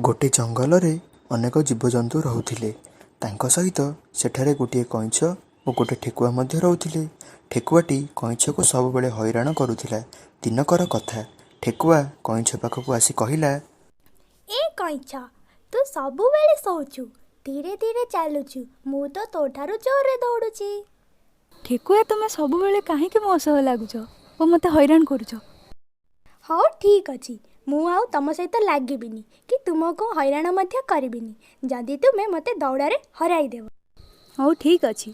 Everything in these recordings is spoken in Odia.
ଗୋଟେ ଜଙ୍ଗଲରେ ଅନେକ ଜୀବଜନ୍ତୁ ରହୁଥିଲେ। ତାଙ୍କ ସହିତ ସେଠାରେ ଗୋଟିଏ କଇଁଛ ଓ ଗୋଟେ ଠେକୁଆ ମଧ୍ୟ ରହୁଥିଲେ। ଠେକୁଆଟି କଇଁଛକୁ ସବୁବେଳେ ହଇରାଣ କରୁଥିଲା। ଦିନକର କଥା, ଠେକୁଆ କଇଁଛ ପାଖକୁ ଆସି କହିଲା, ଏ କଇଁଛ, ତୁ ସବୁବେଳେ ଶୋଉଛୁ, ଧୀରେ ଧୀରେ ଚାଲୁଛୁ, ମୁଁ ତ ତୋଠାରୁ ଜୋରରେ ଦୌଡ଼ୁଛି। ଠେକୁଆ, ତୁମେ ସବୁବେଳେ କାହିଁକି ମୋ ସହ ଲାଗୁଛ ଓ ମୋତେ ହଇରାଣ କରୁଛ? ହଉ ଠିକ୍ ଅଛି, ମୁଁ ଆଉ ତମ ସହିତ ଲାଗିବିନି କି ତୁମକୁ ହଇରାଣ ମଧ୍ୟ କରିବିନି, ଯଦି ତୁମେ ମୋତେ ଦୌଡ଼ରେ ହରାଇଦେବ। ହଉ ଠିକ୍ ଅଛି।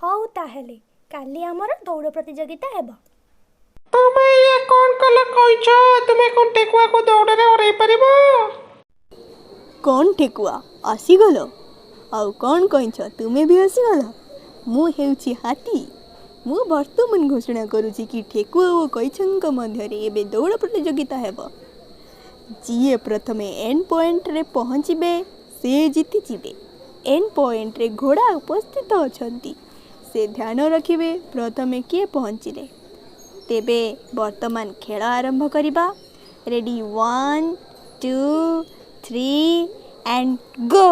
ହଉ ତାହେଲେ କାଲି ଆମର ଦୌଡ଼ ପ୍ରତିଯୋଗିତା ହେବ। ତୁମେ ଇଏ କ'ଣ କଲ କଇଁଛ? ତୁମେ କ'ଣ ଠେକୁଆକୁ ଦୌଡ଼ରେ ହରାଇ ପାରିବ? କ'ଣ ଠେକୁଆ ଆସିଗଲ? ଆଉ କ'ଣ କଇଁଛ, ତୁମେ ବି ଆସିଗଲ? ମୁଁ ହେଉଛି ହାତୀ। ମୁଁ ବର୍ତ୍ତମାନ ଘୋଷଣା କରୁଛି କି ଠେକୁଆ ଓ କଇଁଛଙ୍କ ମଧ୍ୟରେ ଏବେ ଦୌଡ଼ ପ୍ରତିଯୋଗିତା ହେବ। ଯିଏ ପ୍ରଥମେ ଏଣ୍ଡ ପଏଣ୍ଟରେ ପହଞ୍ଚିବେ ସେ ଜିତିଯିବେ। ଏଣ୍ଡ ପଏଣ୍ଟରେ ଘୋଡ଼ା ଉପସ୍ଥିତ ଅଛନ୍ତି, ସେ ଧ୍ୟାନ ରଖିବେ ପ୍ରଥମେ କିଏ ପହଞ୍ଚିଲେ। ତେବେ ବର୍ତ୍ତମାନ ଖେଳ ଆରମ୍ଭ କରିବା। Ready, 1 2 3 and go.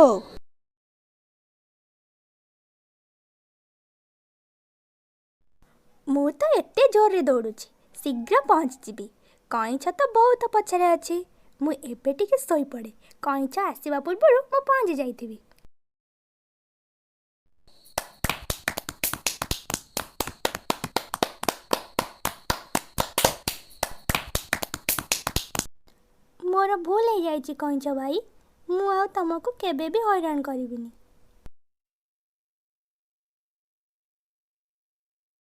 ମୁଁ ତ ଏତେ ଜୋରରେ ଦୌଡ଼ୁଛି, ଶୀଘ୍ର ପହଞ୍ଚିଯିବି। କଇଁଛ ତ ବହୁତ ପଛରେ ଅଛି। ମୁଁ ଏବେ ଟିକେ ଶୋଇପଡ଼େ, କଇଁଛ ଆସିବା ପୂର୍ବରୁ ମୁଁ ପହଞ୍ଚି ଯାଇଥିବି। ମୋର ଭୁଲ ହେଇଯାଇଛି କଇଁଛ ଭାଇ, ମୁଁ ଆଉ ତମକୁ କେବେ ବି ହଇରାଣ କରିବିନି।